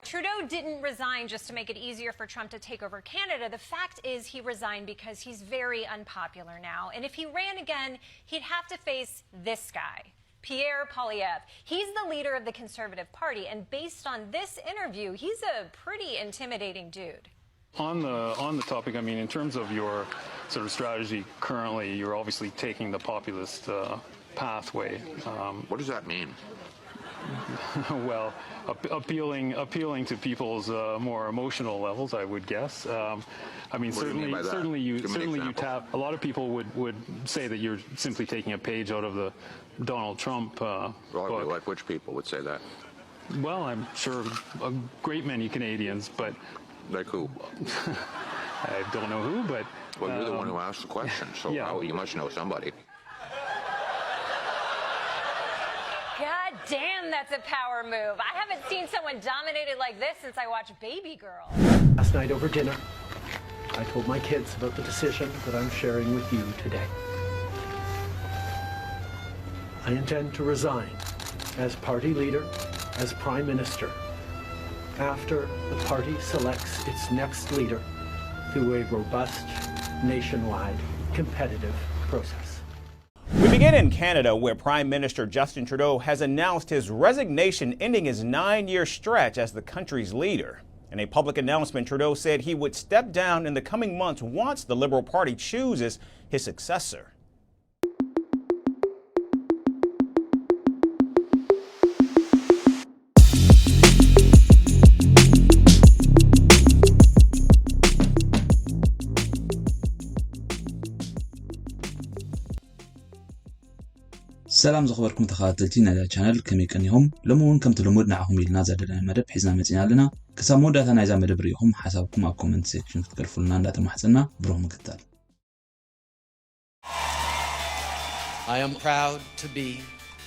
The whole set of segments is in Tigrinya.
Trudeau didn't resign just to make it easier for Trump to take over Canada. The fact is, he resigned because he's very unpopular now. And if he ran again, he'd have to face this guy, Pierre Poilievre. He's the leader of the Conservative Party, and based on this interview, he's a pretty intimidating dude. On the on the topic, I mean, in terms of your sort of strategy currently, you're obviously taking the populist uh, pathway. Um, What does that mean? well, ap- appealing appealing to people's uh, more emotional levels, I would guess. Um, I mean, What do you mean certainly, by that? certainly you Give me an certainly you example. tap. A lot of people would would say that you're simply taking a page out of the Donald Trump uh, Well, book. Like which people would say that? Well, I'm sure a great many Canadians, but Like who? I don't know who. But Well, you're the um, one who asked the question, so yeah. how, you must know somebody. God damn, that's a power move. I haven't seen someone dominated like this since I watched Baby Girl. Last night over dinner, I told my kids about the decision that I'm sharing with you today. I intend to resign as party leader, as prime minister, after the party selects its next leader through a robust, nationwide, competitive process. We begin in Canada, where Prime Minister Justin Trudeau has announced his resignation, ending his nine year stretch as the country's leader. In a public announcement, Trudeau said he would step down in the coming months once the Liberal Party chooses his successor. ሰላም ዝኸበርኩም ተኸታተልቲ ናይዛ ቻነል፣ ከመይ ቀኒኹም? ሎሚ እውን ከምቲ ልሙድ ንዓኹም ኢልና ዘዳለናዮ መደብ ሒዝና መጺና ኣለና። ክሳብ መወዳእታ ናይዛ መደብ ርኢኹም ሓሳብኩም ኣብ ኮመንት ሴክሽን ክትገድፉልና እንዳተማሕጸና፣ ብሩኽ ምክትታል። I am proud to be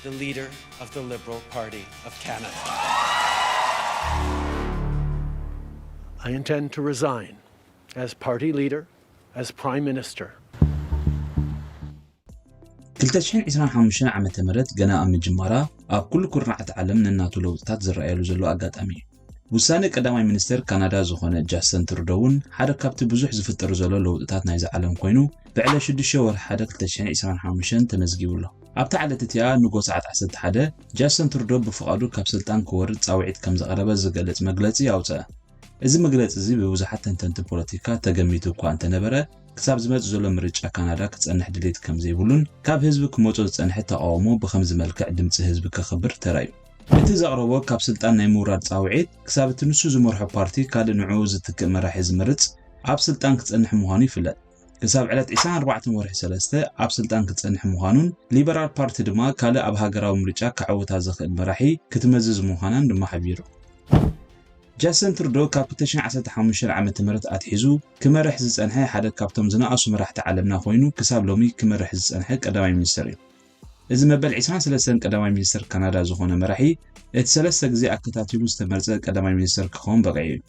the leader of the Liberal Party of Canada. I intend to resign as party leader, as prime minister. ክልተ ሽሕን ዕስራን ሓሙሽተን ዓመተ ምህረት ገና ኣብ ምጅማራ፣ ኣብ ኩሉ ኩርናዓት ዓለም ነናቱ ለውጥታት ዝረኣየሉ ዘሎ ኣጋጣሚ እዩ። ውሳነ ቀዳማይ ሚኒስተር ካናዳ ዝኾነ ጃስተን ትሩዶ እውን ሓደ ካብቲ ብዙሕ ዝፍጠር ዘሎ ለውጥታት ናይዚ ዓለም ኮይኑ፣ ብዕለት ሽዱሽተ ወርሒ ሓደ ክልተ ሽሕን ዕስራን ሓሙሽተን ተመዝጊቡ ኣሎ። ኣብታ ዕለት እቲኣ ንጎ ሰዓት ዓሰርተ ሓደ ጃስተን ትሩዶ ብፍቓዱ ካብ ስልጣን ክወርድ ጻውዒት ከም ዘቕረበ ዝገልጽ መግለጺ ኣውጸአ። እዚ መግለጺ እዚ ብብዙሓት ተንተንቲ ፖለቲካ ተገሚቱ እኳ እንተነበረ፣ ክሳብ ዝመጽእ ዘሎ ምርጫ ካናዳ ክጸንሕ ድሌት ከም ዘይብሉን ካብ ህዝቢ ክመጾ ዝጸንሐ ተቓውሞ ብኸምዚ መልክዕ ድምጺ ህዝቢ ከኽብር ተራእዩ። እቲ ዘቕረቦ ካብ ስልጣን ናይ ምውራድ ጻውዒት ክሳብ እቲ ንሱ ዝመርሖ ፓርቲ ካልእ ንዕኡ ዝትክእ መራሒ ዝመርጽ ኣብ ስልጣን ክጸንሕ ምዃኑ ይፍለጥ። ክሳብ ዕለት ዕስራን ኣርባዕተን ወርሒ ሰለስተ ኣብ ስልጣን ክጸንሕ ምዃኑን ሊበራል ፓርቲ ድማ ካልእ ኣብ ሃገራዊ ምርጫ ክዕውታ ዝኽእል መራሒ ክትመዝዝ ምዃናን ድማ ሓቢሩ። ጃስተን ትሩዶ ካብ ክልተ ሽሕን ዓሰርተ ሓሙሽተን ዓመተ ምህረት ኣትሒዙ ክመርሕ ዝጸንሐ ሓደ ካብቶም ዝነኣሱ መራሕቲ ዓለምና ኮይኑ ክሳብ ሎሚ ክመርሕ ዝጸንሐ ቀዳማይ ሚኒስተር እዩ። እዚ መበል ዕስራን ሰለስተን ቀዳማይ ሚኒስተር ካናዳ ዝኾነ መራሒ እቲ ሰለስተ ግዜ ኣከታቲሉ ዝተመርጸ ቀዳማይ ሚኒስተር ክኸውን በቒዑ እዩ።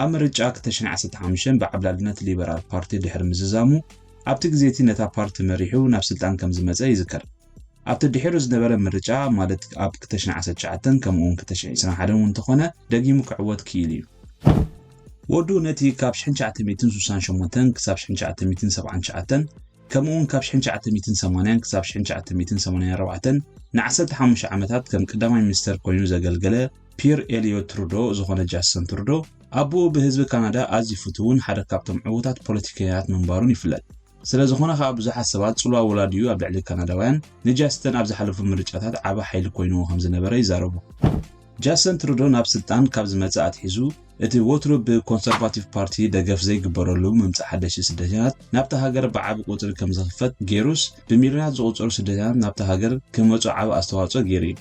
ኣብ ምርጫ ክልተ ሽሕን ዓሰርተ ሓሙሽተን ብዓብላልነት ሊበራል ፓርቲ ድሕሪ ምዝዛሙ ኣብቲ ግዜ እቲ ነታ ፓርቲ መሪሑ ናብ ስልጣን ከም ዝመጸ ይዝከር። ኣብቲ ድሒሩ ዝነበረ ምርጫ ማለት ኣብ ክልተ ሽሕን ዓሰርተ ትሽዓተን ከምኡ እውን ክልተ ሽሕን ዕስራን ሓደን እውን እንተኾነ ደጊሙ ክዕወት ክኢሉ እዩ። ወዱ ነቲ ካብ ሽሕን ትሽዓተ ሚእትን ስሳን ሸሞንተን ክሳብ ሽሕን ትሽዓተ ሚእትን ሰብዓን ትሽዓተን ከምኡ እውን ካብ ሽሕን ትሽዓተ ሚእትን ሰማንያን ክሳብ ሽሕን ትሽዓተ ሚእትን ሰማንያን ኣርባዕተን ንዓሰርተ ሓሙሽተ ዓመታት ከም ቀዳማይ ሚኒስተር ኮይኑ ዘገልገለ ፒር ኤልዮት ትሩዶ ዝኾነ ጃስተን ትሩዶ ኣቦኡ ብህዝቢ ካናዳ ኣዝዩ ፍቱውን ሓደ ካብቶም ዕዉታት ፖለቲከኛታት ምንባሩን ይፍለጥ። ስለ ዝኾነ ከኣ ብዙሓት ሰባት ጽልዋ ወላዲኡ ኣብ ልዕሊ ካናዳውያን ንጃስተን ኣብ ዝሓለፉ ምርጫታት ዓቢ ሓይሊ ኮይንዎ ከም ዝነበረ ይዛረቡ። ጃስተን ትሩዶ ናብ ስልጣን ካብ ዝመጽእ ኣትሒዙ እቲ ወትሩ ብኮንሰርቫቲቭ ፓርቲ ደገፍ ዘይግበረሉ ምምጻእ ሓደሽቲ ስደተኛታት ናብታ ሃገር ብዓቢ ቁጽሪ ከም ዝኽፈት ገይሩስ ብሚልዮናት ዝቑጸሩ ስደተኛታት ናብታ ሃገር ክመጹ ዓቢ ኣስተዋጽኦ ገይሩ እዩ።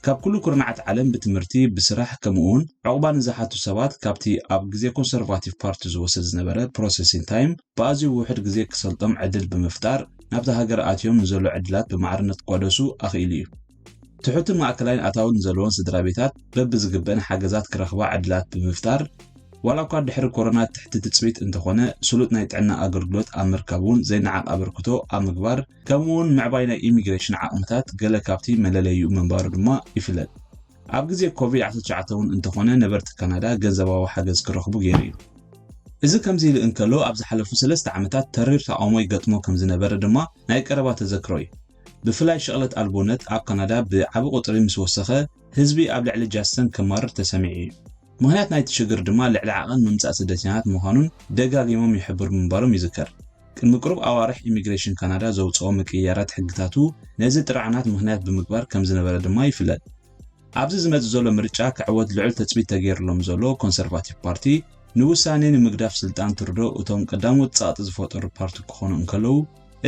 ካብ ኩሉ ኩርናዓት ዓለም ብትምህርቲ፣ ብስራሕ ከምኡ እውን ዕቑባ ንዝሓቱ ሰባት ካብቲ ኣብ ግዜ ኮንሰርቫቲቭ ፓርቲ ዝወስድ ዝነበረ ፕሮሰሲንግ ታይም ብኣዝዩ ውሑድ ግዜ ክሰልጦም ዕድል ብምፍጣር ናብታ ሃገር ኣትዮም ንዘሎ ዕድላት ብማዕርነት ክቋደሱ ኣኽኢሉ እዩ። ትሑትን ማእከላይን ኣታዊ ንዘለወን ስድራ ቤታት በብዝግበእን ሓገዛት ክረኽባ ዕድላት ብምፍጣር ዋላ እኳ ድሕሪ ኮሮና ትሕቲ ትጽቢት እንተኾነ ስሉጥ ናይ ጥዕና ኣገልግሎት ኣብ ምርካብ እውን ዘይነዓቕ ኣበርክቶ ኣብ ምግባር ከምኡ እውን ምዕባይ ናይ ኢሚግሬሽን ዓቕምታት ገለ ካብቲ መለለይኡ ምንባሩ ድማ ይፍለጥ። ኣብ ግዜ ኮቪድ ዓሰርተ ትሽዓተ እውን እንተኾነ ነበርቲ ካናዳ ገንዘባዊ ሓገዝ ክረኽቡ ገይሩ እዩ። እዚ ከምዚ ኢሉ እንከሎ፣ ኣብ ዝሓለፉ ሰለስተ ዓመታት ተሪር ተቓውሞ ይገጥሞ ከም ዝነበረ ድማ ናይ ቀረባ ተዘክሮ እዩ። ብፍላይ ሸቕለት ኣልቦነት ኣብ ካናዳ ብዓቢ ቁጽሪ ምስ ወሰኸ፣ ህዝቢ ኣብ ልዕሊ ጃሰን ከማርር ተሰሚዑ እዩ። ምኽንያት ናይቲ ሽግር ድማ ልዕሊ ዓቐን ምምጻእ ስደተኛታት ምዃኑን ደጋጊሞም ይሕብሩ ምንባሮም ይዝከር። ቅድሚ ቅሩብ ኣዋርሕ ኢሚግሬሽን ካናዳ ዘውጽኦ ምቅይያራት ሕግታቱ ነዚ ጥርዓናት ምኽንያት ብምግባር ከም ዝነበረ ድማ ይፍለጥ። ኣብዚ ዝመጽእ ዘሎ ምርጫ ክዕወት ልዑል ትጽቢት ተገይርሎም ዘሎ ኮንሰርቫቲቭ ፓርቲ ንውሳኔ ንምግዳፍ ስልጣን ትሩዶ እቶም ቀዳሞት ጸቕጢ ዝፈጠሩ ፓርቲ ክኾኑ እንከለዉ፣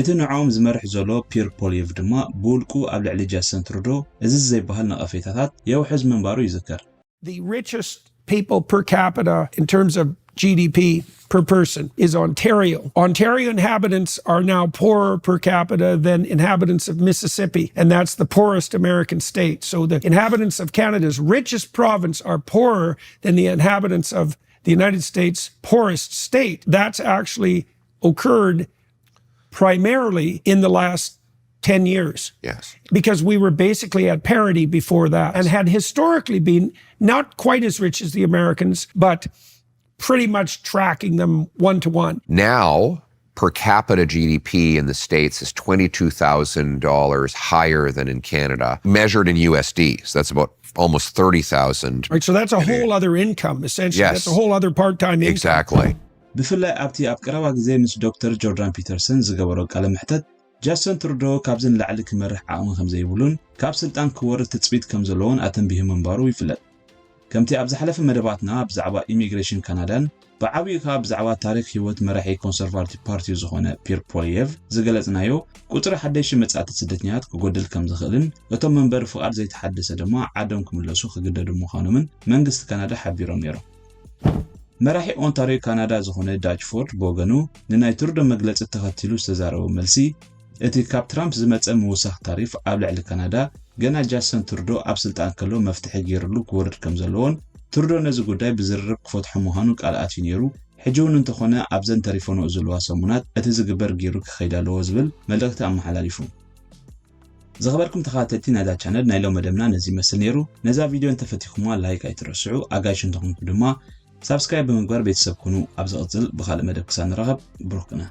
እቲ ንዕኦም ዝመርሕ ዘሎ ፒየር ፖሊየቭ ድማ ብውልቁ ኣብ ልዕሊ ጃሰን ትሩዶ እዝዝ ዘይበሃል ነቐፌታታት የውሕዝ ምንባሩ ይዝከር። The richest people per capita in terms of G D P per person is Ontario. Ontario inhabitants are now poorer per capita than inhabitants of Mississippi, and that's the poorest American state. So the inhabitants of Canada's richest province are poorer than the inhabitants of the United States' poorest state. That's actually occurred primarily in the last ten years. Yes. Because we were basically at parity before that and had historically been not quite as rich as the Americans, but pretty much tracking them one to one. Now, per capita G D P in the States is twenty-two thousand dollars higher than in Canada, measured in U S D. So that's about almost thirty thousand. Right. So that's a whole other income, essentially. Yes. That's a whole other part time income. Exactly. ብፍላይ ኣብቲ ኣብ ቀረባ ግዜ ምስ ዶክተር ጆርዳን ፒተርሰን ዝገበሮ ቃለ መሕተት፣ ጃሰን ትሩዶ ካብዚ ንላዕሊ ክመርሕ ዓቕሚ ከም ዘይብሉን ካብ ስልጣን ክወርድ ትጽቢት ከም ዘለዎን ኣተንቢሁ ምንባሩ ይፍለጥ። ከምቲ ኣብ ዝሓለፈ መደባትና ብዛዕባ ኢሚግሬሽን ካናዳን ብዓብዩ ከኣ ብዛዕባ ታሪኽ ህይወት መራሒ ኮንሰርቫቲቭ ፓርቲ ዝኾነ ፒየር ፖሊየቭ ዝገለጽናዮ፣ ቁጽሪ ሓደሽቲ መጻእቲ ስደተኛታት ክጎድል ከም ዝኽእልን እቶም መንበሪ ፍቓድ ዘይተሓደሰ ድማ ዓዶም ክምለሱ ክግደዱ ምዃኖምን መንግስቲ ካናዳ ሓቢሮም ነይሮም። መራሒ ኦንታርዮ ካናዳ ዝኾነ ዳች ፎርድ ብወገኑ ንናይ ትሩዶ መግለጺ ተኸቲሉ ዝተዛረቦ መልሲ፣ እቲ ካብ ትራምፕ ዝመጸ ምውሳኽ ታሪፍ ኣብ ልዕሊ ካናዳ ገና ጃሰን ትሩዶ ኣብ ስልጣን ከሎ መፍትሒ ገይርሉ ክወርድ ከም ዘለዎን ትሩዶ ነዚ ጉዳይ ብዝርርብ ክፈትሖ ምዃኑ ቃል ኣትዩ ነይሩ፣ ሕጂ እውን እንተኾነ ኣብዘን ተሪፈንኦ ዘለዋ ሰሙናት እቲ ዝግበር ገይሩ ክኸይድ ኣለዎ ዝብል መልእኽቲ ኣመሓላሊፉ። ዝኸበርኩም ተኸታተልቲ ናይዛ ቻነል ናይ ሎም መደብና ነዚ ይመስል ነይሩ። ነዛ ቪድዮ እንተፈቲኹምዋ ላይክ ኣይትረስዑ፣ ኣጋይሽ እንተኾንኩም ድማ ሳብስክራይብ ብምግባር ቤተሰብ ኩኑ። ኣብ ዝቕጽል ብኻልእ መደብ ክሳብ ንራኸብ ብሩኽ ቅነ።